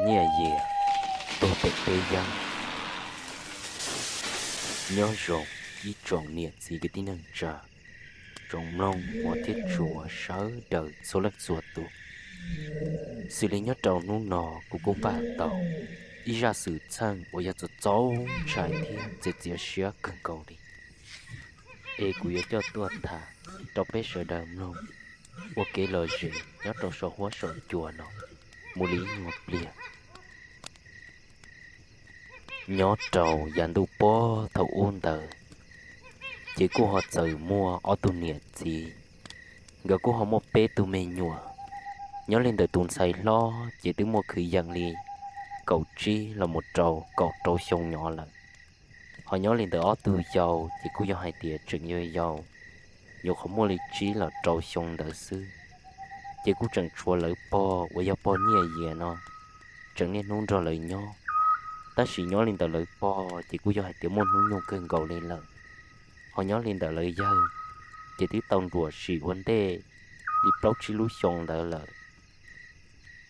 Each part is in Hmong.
Nyiaj Yias tuag pem teb yeeb. Nyob zoo ib tsoom niam txiv kwv tij neej tsa, tsoom mloog mov thiab tshua sawv daws txhua leej txhua tus. Xws li nyob rau hnub no kuv kuj npaj tau ib zaj xwm txheej uas yog txaus txaus ntshai thiab txiav txiav siab kawg nkaus li, es kuv yuav coj tuaj tham rau peb sawv daws mloog ua kev lom zem nyob rau saum huab saum cua no mus li nyuag pliag. Nyob rau yav ntuj pob thaum ub ntawd, ces kuj ho txawm muaj ob tug niam txiv, nkawd kuj ho muaj peb tug me nyuam. Nyob li ntawm tus ntxhais hlob ces twb muaj kwv yees li kaum tsib los mus rau kaum rau xyoo nyob lawm. Ho nyob li ntawm ob tug yau ces kuj yog hais tias tseem yau yau, nyuam qhuav muaj li tsib los rau xyoo ntawd xwb. Ces kuj tseem tshuav lawv pog uas yog pog Nyiaj Yias no tseem niaj hnub nrog lawv nyob. Tab sis nyob li ntawm lawv pog ces kuj yog hais tias muaj hnub nyoog kawg nkaus li lawm. Ho nyob li ntawm lawv yawg ces twb tau nruam sim ua ntej li plaub tsib lub xyoo ntawd lawm.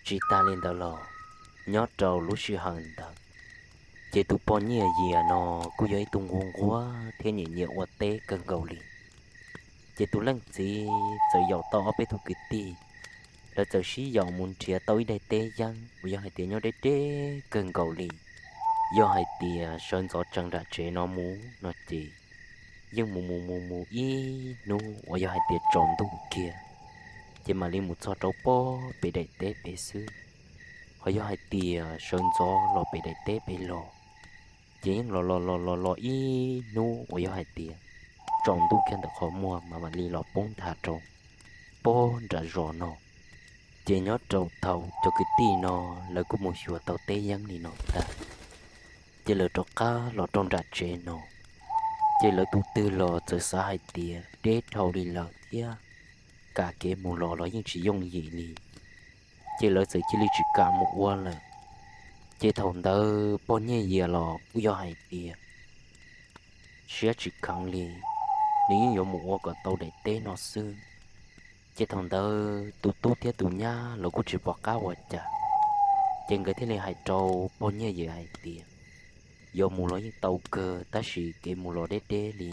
Tsis tas li ntawd los, nyob rau lub sij hawm ntawd, ces tus pog Nyiaj Yias no kuj yog ib tug nquag nquag thiab nyiam nyiam ua teb kawg nkaus li. Ces tus leej txiv txawm yaum tau ob peb tug kwv tij, lawv txawm sib yaum mus nrhiav tau ib daim teb yeeb uas yog hais tias nyob deb deb kawg nkaus li. Yog hais tias sawv ntxov tsees nram tsev no mus no ces yeej mus mus mus mus ib hnub uas yog hais tias tsaus ntuj kiag, ces mam li mus txog rau pob pem daim teb pem xwb. Ho yog hais tias sawv ntxov los pem daim teb pem los, ces yeej los los los los los ib hnub uas yog hais tias tsaus ntuj kiag ntawm qhov muag mas mam li los poob nthav rau pob nram zos no. Ces nyob rau thaum cov kwv tij no lawv kuj mus xyuas tau teb yeeb li no tag, ces lawv rov qab los rau nram tsev no, ces lawv tus twg los txawm xav hais tias deb dhau li lawm thiab kam kev mus los los yeej tsis yooj yim li, ces lawv txawm cia li tsis kam mus ua lawm. Ces thaum ntawd pog Nyiaj Yias los kuj yog hais tias siab tsis kheev li, nws yeej yuav mus ua kom tau daim teb no xwb. Ces thaum ntawd tus tub thiab tus nyab los kuj tsis pom qab ua cas, ces nkawd thiaj li hais rau pog Nyiaj Yias hais tias yuav mus los yeej tau kawg tab sis kev mus los deb deb li,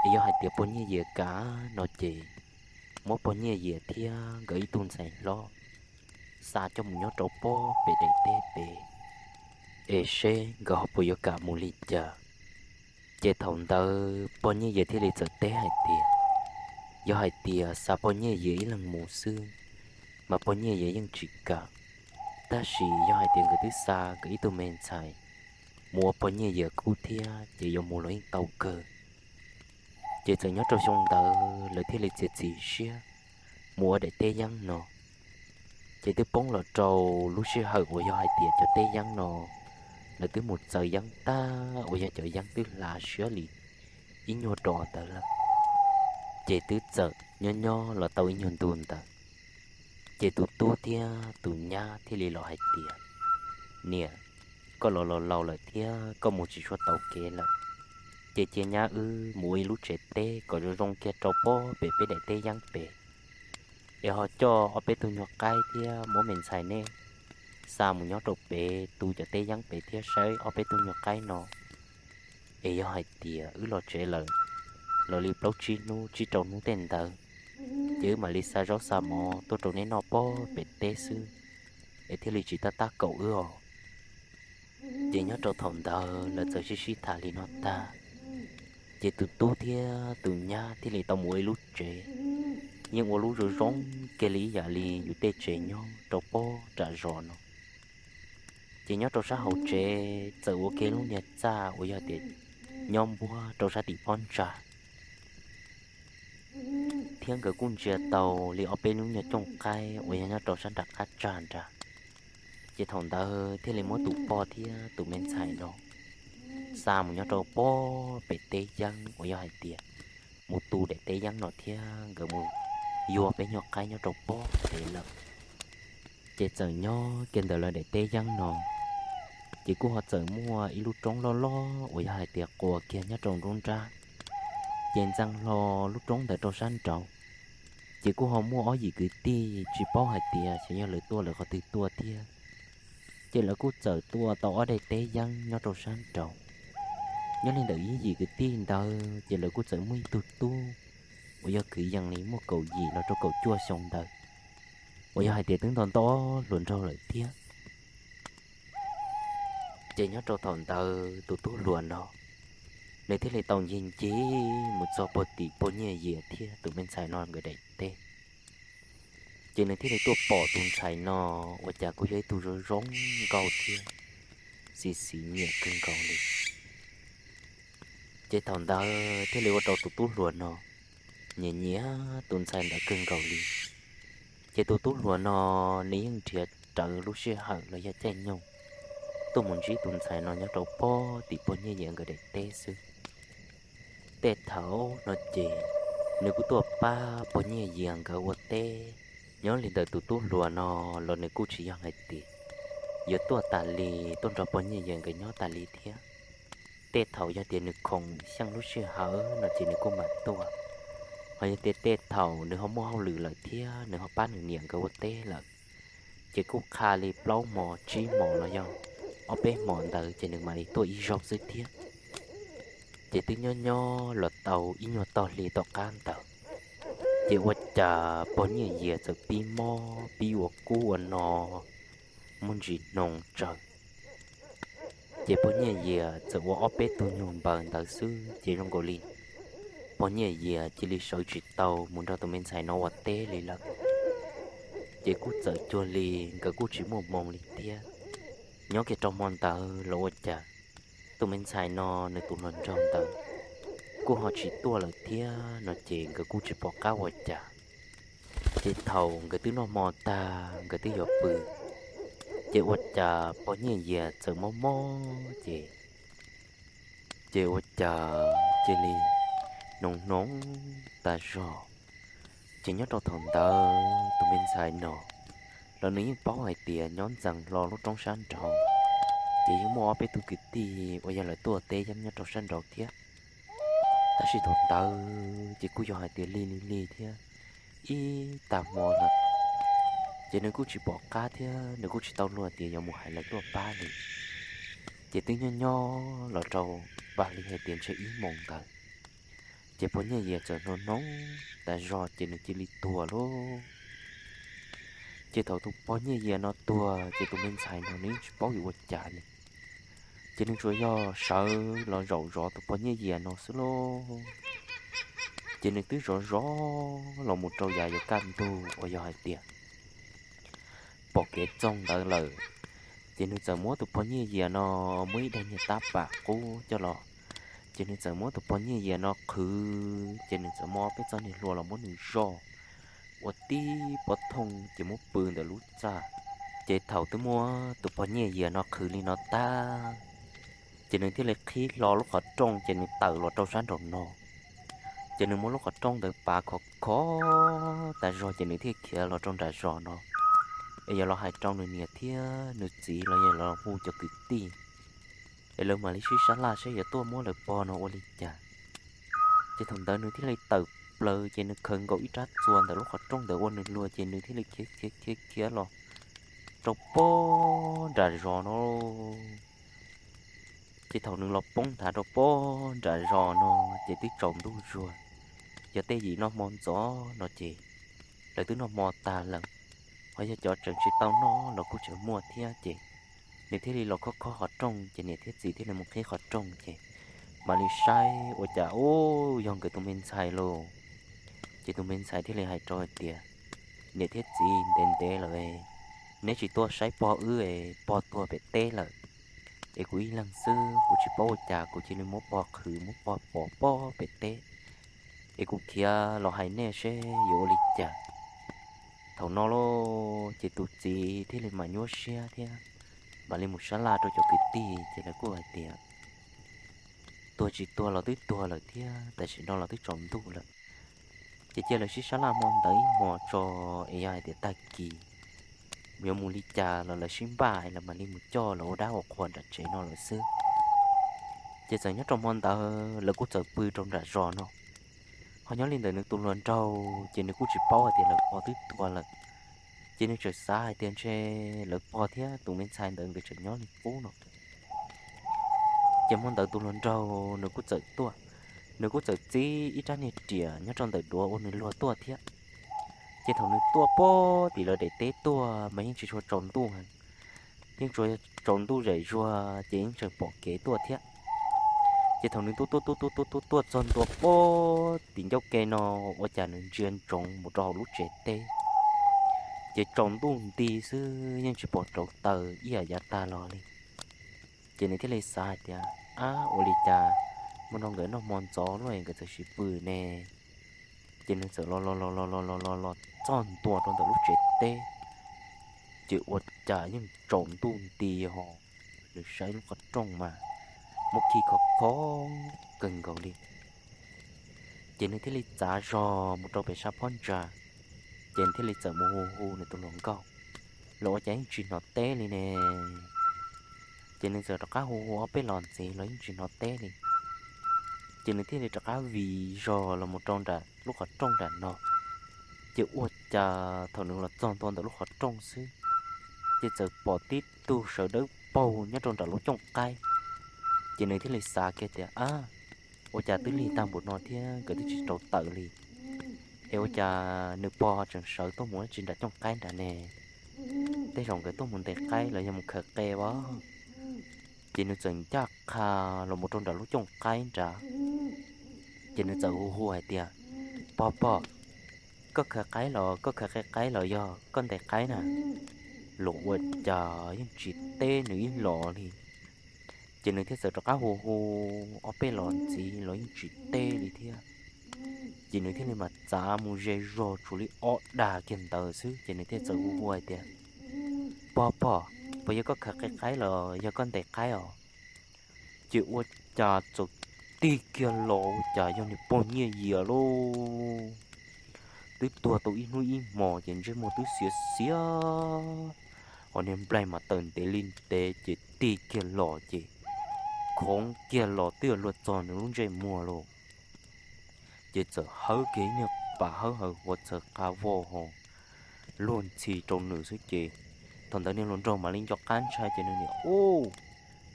es yog hais tias pog Nyiaj Yias kam no ces muab pog Nyiaj Yias thiab nkawd ib tug ntxhais hlob xa coj mus nyob rau pob pem daim teb pem, es seb nkawd ho puas yuav kam mus li cas. Ces thaum ntawd pog Nyiaj Yias thiaj li txawm teb hais tias yog hais tias xa pog Nyiaj Yias ib leeg mus xwb mas pog Nyiaj Yias yeej tsis kam, tab sis yog hais tias nkawd twb xa nkawd ib tug me ntxhais mus ua pog Nyiaj Yias khub thiab ces yuav mus los yeej tau kawg. Ces txawm nyob rau xyoo ntawd lawv thiaj li txiav txim siab mus ua daim teb yeeb no. Ces twb poob los rau lub sij hawm uas yog hais tias cov teb yeeb no lawv twb mus txaws yeeb tag uas yog cov yeeb twb hla siab li ib nyuag dos ntawd lawm, ces twb txawm nyob nyob los tau ib nyuag ntu ntawd, ces tus tub thiab tus nyab thiaj li los hais tias niam, koj los laus laus lawm thiab koj mus tsis tshua tau kev lawm, ces cia nyab wb mus ua ib lub tsev teb kom zoo zoo kiag rau pob pem peb daim teb yeeb pem, es ho coj ob peb tug nyuag qaib thiab muab me ntxhais nej xa mus nyob rau pem tu cov teb yeeb pem thiab saib ob peb tug nyuag qaib no. Es yog hais tias wb los tsev lawm, los li plaub tsib hnub tsib rau hnub tej ntawd, ces wb mam li xa zaub xa mov tuaj rau nej noj pob pem teb xwb, es thiaj li tsis tab tab kaum wb os. Ces nyob rau thaum ntawd lawv txawm sib sib tham li no tag, ces tus tub thiab tus nyab thiaj li tau mus ua ib lub tsev, yeej ua lub zoo zoo kiag li ib yam li yus tej tsev nyob rau pob nram zos no. Ces nyob rau sab hauv tsev txawm ua kiag lub niag txaj uas yog tias nyob npuab rau sab tim phab ntsa, thiab nkawd kuj ntsia tau li ob peb lub nyuag cooj qaib uas yog nyob rau sab nram qab tsag nrad. Ces thaum ntawd thiaj li muab tus pog thiab tus me ntxhais no xa mus nyob rau pob pem teb yeeb uas yog hais tias mus tu daim teb yeeb no thiab nkawd mus yuag peb nyuag qaib nyob rau pob pem lawm. Ces txawm nyob kiag ntawm lawv daim teb yeeb no, ces kuj ho txawm muaj ib lub roob loj loj uas yog hais tias quas kiag nyob rau nruab nrab. Ces ntxeev hlo lub roob ntawd rau sab nraud, ces kuj ho muaj ob yim kwv tij tsis paub hais tias xyov yog lawv tuaj lawv qhov twg tuaj thiab, Ces lawv kuj txawm tua tau ob daim teb yeeb nyob rau sab nraud. Nyob li ntawm ib yim kwv tij ntawd ces lawv kuj txawm muaj ib tug tub uas yog kwv yees li muaj kaum yim los rau kaum cuaj xyoo ntawd, uas yog hais tias twb nto nto hluas nraug lawm thiab. Ces nyob rau thaum ntawd tus tub hluas no, nws thiaj li tau ncig ncig mus txog puag tim pog Nyiaj Yias thiab tus me ntxhais no nkawd daim teb. Ces nws thiaj li tuaj pom tus ntxhais no ua cas kuj yog ib tug zoo zoo nkauj thiab xis xis nyiam kawg nkaus li. Ces thaum ntawd thiaj li ua rau tus tub hluas no nyiam nyiam tus ntxhais ntawd kawg nkaus li. Ces tus tub hluas no nws yeej nrhiav rawv lub sij hawm los yog caij nyoog tuaj mus ntsib tus ntxhais no nyob rau puag tim pog Nyiaj Yias nkawd daim teb xwb. Tej thaum no ces nws kuj tuaj pab pog Nyiaj Yias nkawd ua teb. Nyob li ntawm tus tub hluas no los nws kuj tsis yog hais tias yuav tuaj tas li, tuaj nrog pog Nyiaj Yias nkawd nyob tas li thiab. Tej thaum yog tias nws khoom xyeej lub sij hawm no ces nws kuj mam tuaj. Ho yog tias tej thaum nws ho muaj hauj lwm lawm thiab nws ho pab nws niam nkawd ua teb lawm, ces kuj qha li plaub hmos tsib hmos los yog ob peb hmos ntawd ces nws mam li tuaj ib zaug xwb thiab. Ces twb nyob nyob los tau ib nyuag tog hli tom qab ntawd, ces ua cas pog Nyiaj Yias txawm pib mob pib ua kub ua no muaj ntsis hnoos tsawv. Ces pog Nyiaj Yias txawm ua ob peb tug nyuag npaws ntawd xwb ces zoo nkaus li pog Nyiaj Yias cia li sawv tsis tau mus nrog tus me ntxhais no ua teb li lawm. Ces kuj txawm cuag li nkawd kuj tsis muaj moo li thiab. Nyob kiag rau hmo ntawd los ua cas tus me ntxhais no nws tus hluas nraug ntawd kuj ho tsis tuaj lawm thiab no ces nkawd kuj tsis pom qab ua cas. Ces thaum nkawd twb noj hmo tag nkawd twb yuav pw, ces ua cas pog Nyiaj Yias txawm mob mob ces, ces ua cas cia li hnoos hnoos tas zog. Ces nyob rau thaum ntawd tus me ntxhais no los nws yeej paub hais tias nyob ntxeev hlo lub roob sab nraud ces yeej muaj ob peb tug kwv tij uas yog lawv tuaj teb yeeb nyob rau sab nraud thiab. Tab sis thaum ntawd ces kuj yog hais tias lig lig lig thiab ib tag hmo lawm, ces nws kuj tsis pom qab thiab nws kuj tsis tau luag tias yuav mus hais lawv tuaj pab li. Ces twb nyob nyob los rau pab li hais tias ntshe ib moos ntawd, ces pog Nyiaj Yias txawm hnoos hnoos tas zog ces nws cia li tuag lauj. Ces thaum tus pog Nyiaj Yias no tuag ces tus me ntxhais no nws yeej tsis paub yuav ua cas li, ces nws tsuas yog sawv los zaum zov tus pog Nyiaj Yias no xwb lauj. Ces nws twb zov zov los mus rau yav yuav kaj ntug uas yog hais tias pom kev txoog ntawd lawm, ces nws txawm muab tus pog Nyiaj Yias no muab ib daim niag tab pam qub coj los, ces nws txawm muab tus pog Nyiaj Yias no qhwv, ces nws txawm muab peb txoj niag hlua los muab nws zoj ua tib pob thooj ces muab pw ntawm lub txaj. Ces thaum twb muab tus pog Nyiaj Yias no qhwv li no tag, ces nws thiaj li qhib hlo lub qhov rooj ces nws tawm los rau sab nraum no. Ces nws muab lub qhov rooj ntawd pav khov kho tas zog ces nws thiaj khiav los rau nram zos no, es yog los hais rau nws niam thiab nws txiv los yog los hu cov kwv tij, es lawv mam li sib sab laj saib yuav tuaj muab lawv pog no ua li cas. Ces thaum ntawd nws thiaj li tawm plaws ces nws khaws nkaus ib rab txuas ntawm lub qhov rooj ntawd ua nws luag ces nws thiaj li khiav khiav khiav khiav los rau pob nram zos no. Ces thaum nws los poob nthav rau pob nram zos no ces twb tsaus ntuj zuag. Yog tej yim noj hmo ntxov no ces lawv twb noj hmo tag lawm, ho yog cov tseem tsis tau noj los kuj tseem muaj thiab ces nws thiaj li los khob khob qhov rooj ces niam thiab txiv thiaj li mus qhib qhov rooj ces mam li saib ua cas ub yog nkawd tus me ntxhais lauj. Ces tus me ntxhais thiaj li hais rau hais tias, niam thiab txiv, ntev ntev lawm, neb tsis tuaj saib pog wb, pog tuag pem teb lawm, es kuv ib leeg xwb kuv tsis paub ua cas kuv cia li muab pog qhwv muab pog pov pob pem teb, es kuv khiav los hais nej seb yuav ua li cas. Thaum no lauj ces tus txiv thiaj li mam nyuaj siab thiab mam li mus sab laj rau cov kwv tij ces lawv kuj hais tias, tuag tsis tuag los twb tuag lawm thiab tam sim no los twb tsaus ntuj lawm, ces cia lawv sib sab laj hmo ntawd ib hmos tso, es yog hais tias tag kis yuav mus li cas los lawv sib npaj es lawv mam li mus coj lawv ua dab ua qhua nram tsev no lawm xwb. Ces txawm nyob rau hmo ntawd lawv kuj txawm pw rau nram zos no. Ho nyob li ntawm nws tus hluas nraug ces nws kuj tsis paub hais tias lawv pog twb tuag lawm, Ces nws txawm xav hais tias ntshe lawv pog thiab tus me ntxhais ntawd nkawd tseem nyob li qub no. Ces hmo ntawd tus hluas nraug nws kuj txawm tuaj, nws kuj txawm txib ib rab niag riam nyob rau ntawm duav ua nws luag tuaj thiab. Ces thaum nws tuaj pem tim lawv daim teb tuaj mas yeej tsis tshua tsaus ntuj, yeej tsuas tsaus ntuj zem zuag ces yeej tseem pom kev tuaj thiab. Ces thaum nws tuaj tuaj tuaj tuaj tuaj tuaj tuaj txog ntua pem tim ncauj ke no, ua cas nws ntsia ntsoov mus rau hauv lub tsev teb, ces tsaus ntuj nti xwb yeej tsis pom rauv taws ib yam yav tag los li. Ces nws thiaj li xav hais tias, ab, ua li cas hmo no nkawd noj hmo ntxov luaj nkawd txawm sis pw ne? Ces nws txawm los los los los los los los los txog ntua rau ntawm lub tsev teb, ces ua cas yeej tsaus ntuj nti ho, nws saib lub qhov rooj mas muab khi khov kho kawg nkaus li. Ces nws thiaj li txav zog mus rau pem sab phab ntsa, ces nws thiaj li txawm mus hu hu nws tus hluas nkauj, los ua cas yeej tsis hnov teb li ne. Ces nws txawm rov qab hu hu ob peb los ntxiv los yeej tsis hnov teb li. Ces nws thiaj li rov qab vij zog los mus rau nram lub qhov rooj nram no. Ces ua cas thaum nws los txog ntua ntawm lub qhov rooj xwb, ces txawm pom tib tug sawv dawb paug nyob rau nram lub cooj qaib. Ces nws thiaj li xav kiag tias, ab, ua cas twb lig tag npaum no thiab nkawd twb tsis rauv taws li, es ua cas nws pog tseem sawv tuaj mus tsis nram cooj qaib nrad ne? Tej zaum nkawd tuaj mus ntes qaib los yog mus khaws qe as. Ces nws txawm ncaj qha los mus rau nram lub cooj qaib nrad, ces nws txawm hu hu hais tias, pog pog, koj khaws qaib los koj khaws qe qaib los yog koj ntes qaib na? Los ua cas yeej tsis teb nws ib los li. Ces nws thiaj txawm rov qab hu hu ob peb los ntxiv los yeej tsis teb li thiab. Ces nws thiaj li mam txav mus ze zog tshuav li ob dag kiag ntawd xwb ces nws thiaj txawm hu hu hais tias, pog pog, puas yog koj khaws qe qaib los yog koj ntes qaib os? Ces ua cas txawm tig kiag los ua cas yog niag pog Nyiaj Yias lauj. Twb tuag tau ib hnub ib hmos ces ntsej muag twb xiav xiav, ho niag nplaig mas tawm ntev li ntev ces tig kiag los ces khoov kiag los twb yuav luag txog nws lub ntsej muag lauj. Ces txawm hawb kiag niag pas hawb hawv huav txhawv qab voj ho luag ntxhi rau nws xwb ces thaum ntawd niag hluas nraug mam li nco qab ntshai ces nws niam, u,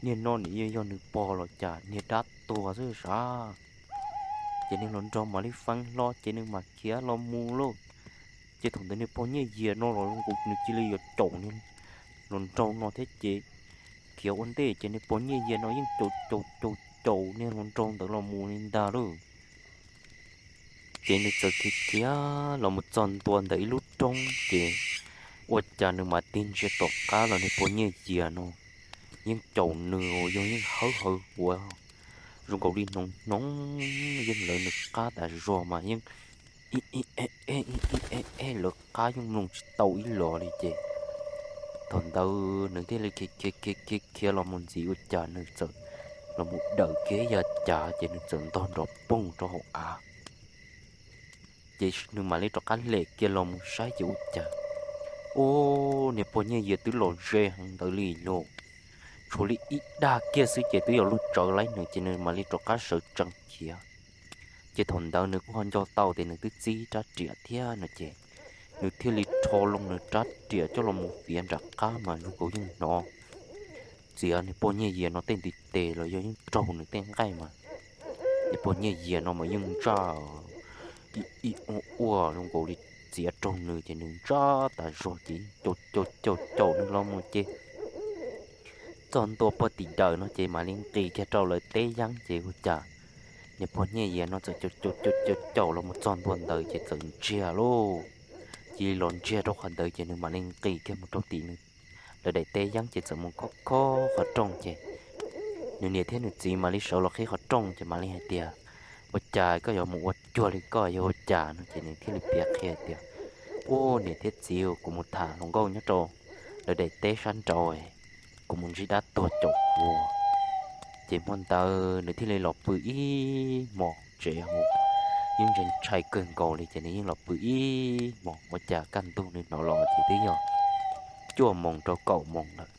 niag no nim yog nws pog los cas niag dab tuag xwb sav. Ces niag hluas nraug mam li feeb hlo ces nws mam khiav los mus lauj. Ces thaum ntawd niag pog Nyiaj Yias no los nws cia li yuav caum niag hluas nraug no thiab ces khiav ua ntej ces niag pog Nyiaj Yias no yeej caum caum caum caum niag hluas nraug ntawd los mus li ntag lauj. Ces nws txawm khiav khiav los mus txog ntua ntawm ib lub roob ces ua cas nws mam tig ntsia tom qab los niag pog Nyiaj Yias no yeej caum nws uas yog yeej hawb hawv huav zoo nkaus li hnoov hnoov yeej lawv nws qab tas zog mas yeej ib ib eb eb ib ib eb eb lawv qab yeej mloog tsis tau ib los li ces thaum ntawd nws thiaj li khiav khiav khiav khiav los mus ntxiv ua cas nws txawm los mus dawm kiag ib yav cav ces nws txawm ntog nrov poog rau hauv av. Ces nws mam li rov qab lem kiag los mus saib ces ua cas, u, niag pog Nyiaj Yias twb los ze heev ntawd li lauj. Tshuav li ib dag kiag xwb ces twb yuav luag tsawv laib nws ces nws mam li rov qab sawv tsees khiav. Ces thaum ntawd nws kuj ho nco tau tias nws twb txib rab riam thiab no ces nws thiaj li rho loo nws rab riam coj los mus fiav nram qab mas zoo nkaus yeej hnov txiav niag pog Nyiaj Yias no tej ntiv tes los yog yeej raug nws tej nqaij mas niag pog Nyiaj Yias no mas yeej ntsaj ib ib ua ua zoo nkaus li txiav raug nws ces nws ntsaj tas zog ces yeej caum caum caum caum nws los mus ces txog ntua puag tim dawm no ces mam li nqis kiag rau lawv teb yeeb ces ua cas niag pog Nyiaj Yias no txawm caum caum caum caum caum los mus txog ntua ntawd ces txawm ntsiag lauj. Cia li los ntsiag rau qhov ntawd ces nws mam li nqis kiag mus rau tim nws lawv daim teb yeeb ces txawm mus khob khob qhov rooj ces nws niam thiab nws txiv mam li sawv los qhib qhov rooj ces mam li hais tias, ua cas koj yuav mus ua cuag li koj yog ua cas no ces nws thiaj li piav qhia tias, u, niam thiab txiv, kuv mus tham hluas nkauj nyob rau lawv daim teb sab nraud, kuv mus ntsib dab tuag caum kuv. Ces hmo ntawd nws thiaj li los pw ib hmos tsev, yeej ntshai ntshai kawg nkaus li ces nws yeej los pw ib hmos ua cas kaj ntug nws hnov los ces twb yog cuaj moos rau kaum moos lawm.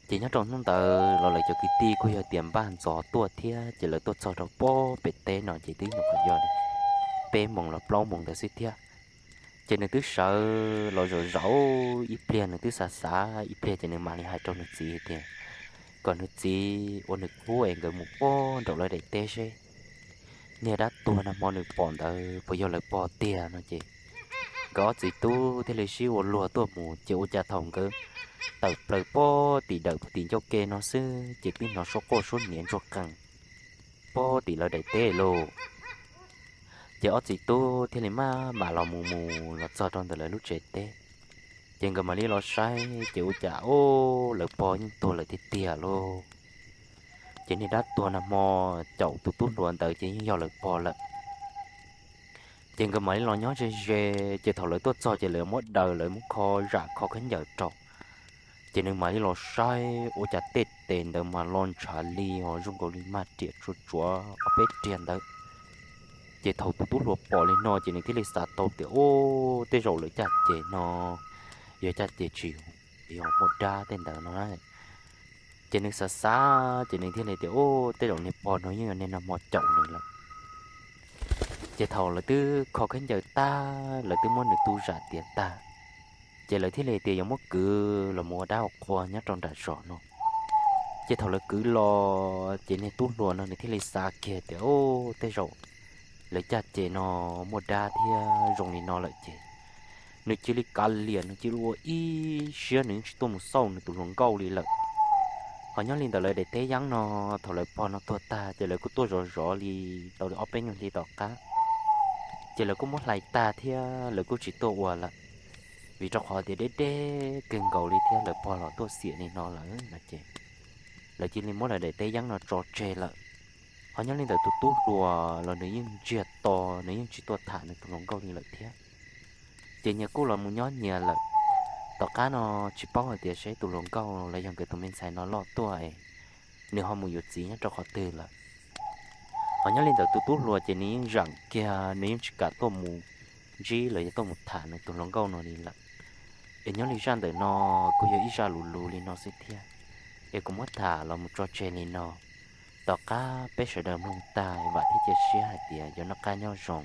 Ces nyob rau hnub ntawd los lawv cov kwv tij kuj yog tias npaj ntxov tuaj thiab ces lawv tuaj txog rau pem teb no ces twb nyuam qhuav yog li peb moos los plaub moos ntawd xwb thiab. Ces nws twb sawv los zaum zaum ib pliag, nws twb xav xav ib pliag ces nws mam li hais rau nws txiv tias kom nws txiv ua nws khub es nkawd mus puag nraum lawv daim teb seb niag dab tuag nag hmo nws pom ntawd puas yog lawv pog tiag no ces nkawd ob txiv tub thiaj li sib ua luag tuaj mus. Ces ua cas thaum nkawd tawm plaws puag tim dawm puag tim ncauj ke no xwb ces pib hnov suab quaj suab nyiav ntsuag qees puag tim lawv daim teb lauj. Ces ob txiv tub thiaj li maj mam los mus mus los txog rau ntawm lawv lub tsev teb. Ces nkawd mam li los saib ces ua cas ub, lawv pog yeej tuag lawm tiag tiag lauj. Ces niag dab tuag nag hmo caum tus tub hluas ntawd ces yeej yog lawv pog lawm. Ces nkawd mam li los nyob ze ze, ces thaum lawv tuaj txog ces lawv muab daws, lawv muab kho zam kho khaub ncaws rau. Ces nws mam li los saib ua cas tej tes ntawd mas lo ntshav li os, zoo nkaus li mag riam tsuav tsuav ob peb riag ntawd. Ces thaum tus tub hluas pom li no ces nws thiaj li xav tau tias ub, tej zaum lawv caj ces no yog caj ces tsis yog muaj dab tej ntawd no na. Ces nws xav xav ces nws thiaj li tias ub, tej zaum niag pog no yeej yog niag nag hmo caum nws lawm. Ces thaum lawv twb kho khaub ncaws tag, lawv twb muab nws tu zam tiav tag, ces lawv thiaj li tias yuav muab kwv los mus ua dab ua qhua nyob rau nram zos no. Ces thaum lawv kwv los ces niag tub hluas no nws thiaj li xav kiag tias ub, tej zaum lawv caj ces no muaj dab thiab zoo li no lawm ces nws cia li kav liam, nws cia li ua ib siab nws yeej tsis tuaj mus xauj nws tus hluas nkauj li lawm. Ho nyob li ntawm lawv daim teb yeeb no, thaum lawv pog no tuag tag ces lawv kuj tuaj zov zov li tau ob peb nyuag hli tom qab, ces lawv kuj muab hlais tag thiab lawv kuj tsis tuaj ua lawm, vim rau qhov tias deb deb kawg nkaus li thiab lawv pog los tuaj xiam li no lawm no ces lawv cia li muab lawv daim teb yeeb no tso tseg lawm. Ho nyob li ntawm tus tub hluas los nws yeej ntsiag to, nws yeej tsis tuaj tham nws tus hluas nkauj li lawm thiab. Ces nyias kuj los mus nyob nyias lawm. Tom qab no tsis paub hais tias seb tus hluas nkauj los yog nkawd tus me ntxhais no loj tuaj es nws ho mus yuav txiv nyob rau qhov twg lawm. Ho nyob li ntawm tus tub hluas ces nws yeej zeem kiag, nws yeej tsis kam tuaj mus ntsib los yog tuaj mus tham nws tus hluas nkauj no li lawm. Es nyob li zaj ntawm no kuj yog ib zaj lus lus li no xwb thiab, es kuv muab tham los mus tso tseg li no. Tom qab peb sawv daws mloog tag vam thiab cia siab hais tias yuav noj qab nyob zoo.